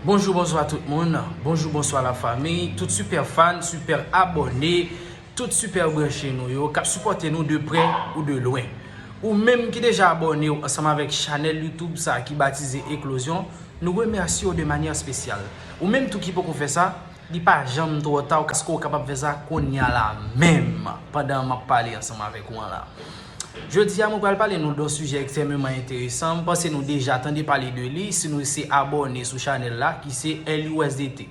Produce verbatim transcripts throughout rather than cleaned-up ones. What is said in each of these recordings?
Bonjou, bonswa tout moun. Bonjou, bonswa la fami. Tout super fan, super abòne, tout super branche nou yo k ap sipòte nou de prè ou de lwen. Ou menm ki deja abòne w ansanm avèk chanèl YouTube sa ki batize Eklozyon, nou remèsye w de manyè espesyal. Ou menm tou ki poko fè sa, li pa janm twò ta, paske w kapab fè sa kounye a la menm, pandan m ap pale ansanm avèk ou an la. Jodi a, mwen pral pale nou de yon sijè ekstrèmeman enteresan. M panse nou deja tande pale de li. Si nou se abòne sou chanèl la, ki se L U S D T.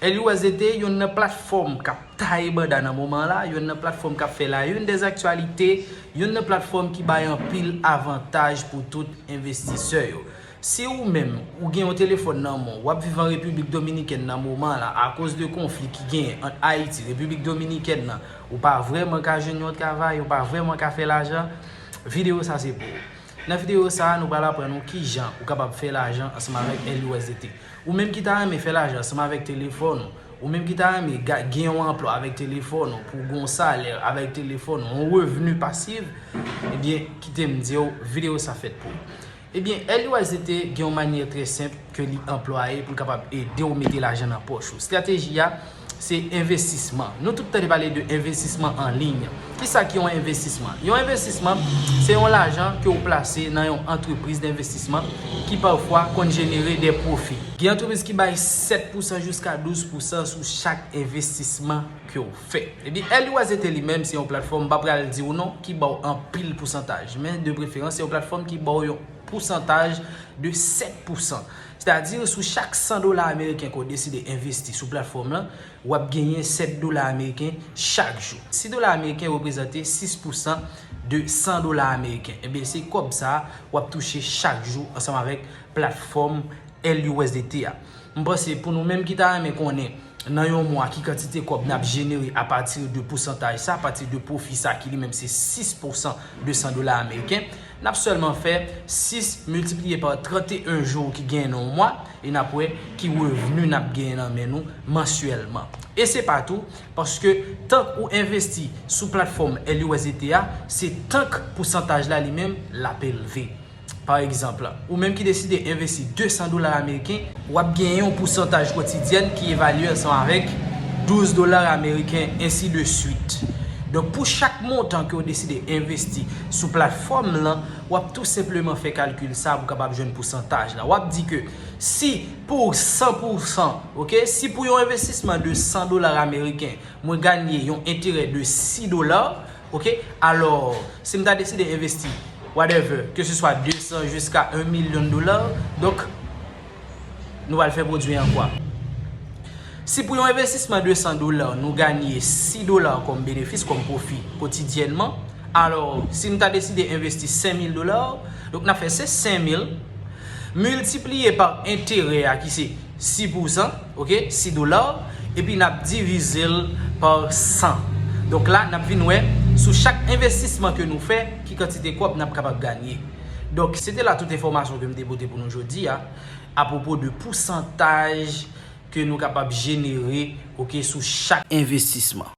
L U S D T, youn nan platfòm k ap taye banda nan moman la, youn nan platfòm k ap fè la une des actualités, youn nan platfòm ki bay anpil avantaj pou tout envestisè yo. Si ou menm, ou gen yon telefòn nan men w, w ap viv an Repiblik Dominikèn nan moman la, akoz de konfli ki genyen ant Ayiti, Repiblik Dominikèn nan, ou pa vrèman ka jwenn yon travay, ou pa vrèman ka fè lajan, videyo sa se pou ou. Nan videyo sa, nou pral aprann ou kijan ou kapab fè lajan ansanm avèk L U S D T. Ou menm ki ta renmen fè lajan ansanm avèk telefòn ou, ou menm ki ta renmen ga-, gen yon anplwa avèk telefòn ou, pou w gen yon salè avèk telefòn ou, yon revni pasif, ebyen, kite m di w, videyo sa fèt pou ou. Ebyen, L U S D T gen yon manyè trè senp ke li anplwaye pou l kapab ede w mete lajan nan pòch ou. Estrateji a, se envestisman. Nou tout tande pale de envestisman an liy. Kisa ki yon envestisman? Yon envestisman, se yon lajan ke w plase nan yon antrepriz denvestisman ki pafwa konn jenere de pwofi. Gen antrepriz ki bay sèt pousan jiska douz pousan sou chak envestisman ke w fè. Ebyen, L U S D T li menm, se yon platfòm, m pa pral di w non, ki ba w anpil pousantaj. Men, de preferans, se yon platfòm ki ba w yon pousantaj de sèt pousan. Sètadi, sou chak san dola ameriken ke w deside envesti sou platfòm lan, w ap genyen sèt dola ameriken chak jou. Sis dola ameriken reprezante sis pousan de san dola ameriken. Ebyen, se kòb sa a w ap touche chak jou ansanm avèk platfòm L U S D T a. M panse pou nou menm ki ta renmen konnen nan yon mwa ki kantite kòb n ap jenere apati de pousantaj sa, apati de pwofi sa ki li menm se sis pousan de san dola ameriken, n ap sèlman fè sis miltipliye pa tranteyen jou ki genyen nan yon mwa, e n ap wè ki revni n ap genyen nan men nou mansyèlman. E se pa tou, paske tank ou envesti sou platfòm L U S D T a, se tank pousantaj la li menm l ap elve. Pa egzanp, ou menm ki deside envesti de san dola ameriken, w ap genyen yon pousantaj kotidyèn ki evalye ansanm avèk douz dola ameriken, ensi de swit. Donk, pou chak montan ke w deside envesti sou platfòm lan, w ap tou senpleman fè kalkil sa pou w kapab jwenn pousantaj la. W ap di ke si pou san pousan, oke, si pou yon envestisman de san dola ameriken, mwen ganye yon enterè de sis dola, oke, alò, si m ta deside envesti, whatever, ke se swa de san jiska yon milyon dola, donk, nou pral fè pwodui an kwa? Si pou yon envestisman de san dola, nou ganye sis dola kòm benefis, kòm pwofi kotidyènman, alò, si m ta deside envesti senk mil dola, donk, n ap fè se senk mil miltipliye pa enterè a ki se sis pousan, oke, sis dola, epi n ap divize l pa san. Donk la, n ap vin wè sou chak envestisman ke nou fè, ki kantite kòb n ap kapab ganye. Donk, se te la tout enfòmasyon ke m te pote pou nou jodi a, apwopo de pousantaj ke nou kapab jenere, oke, sou chak envestisman.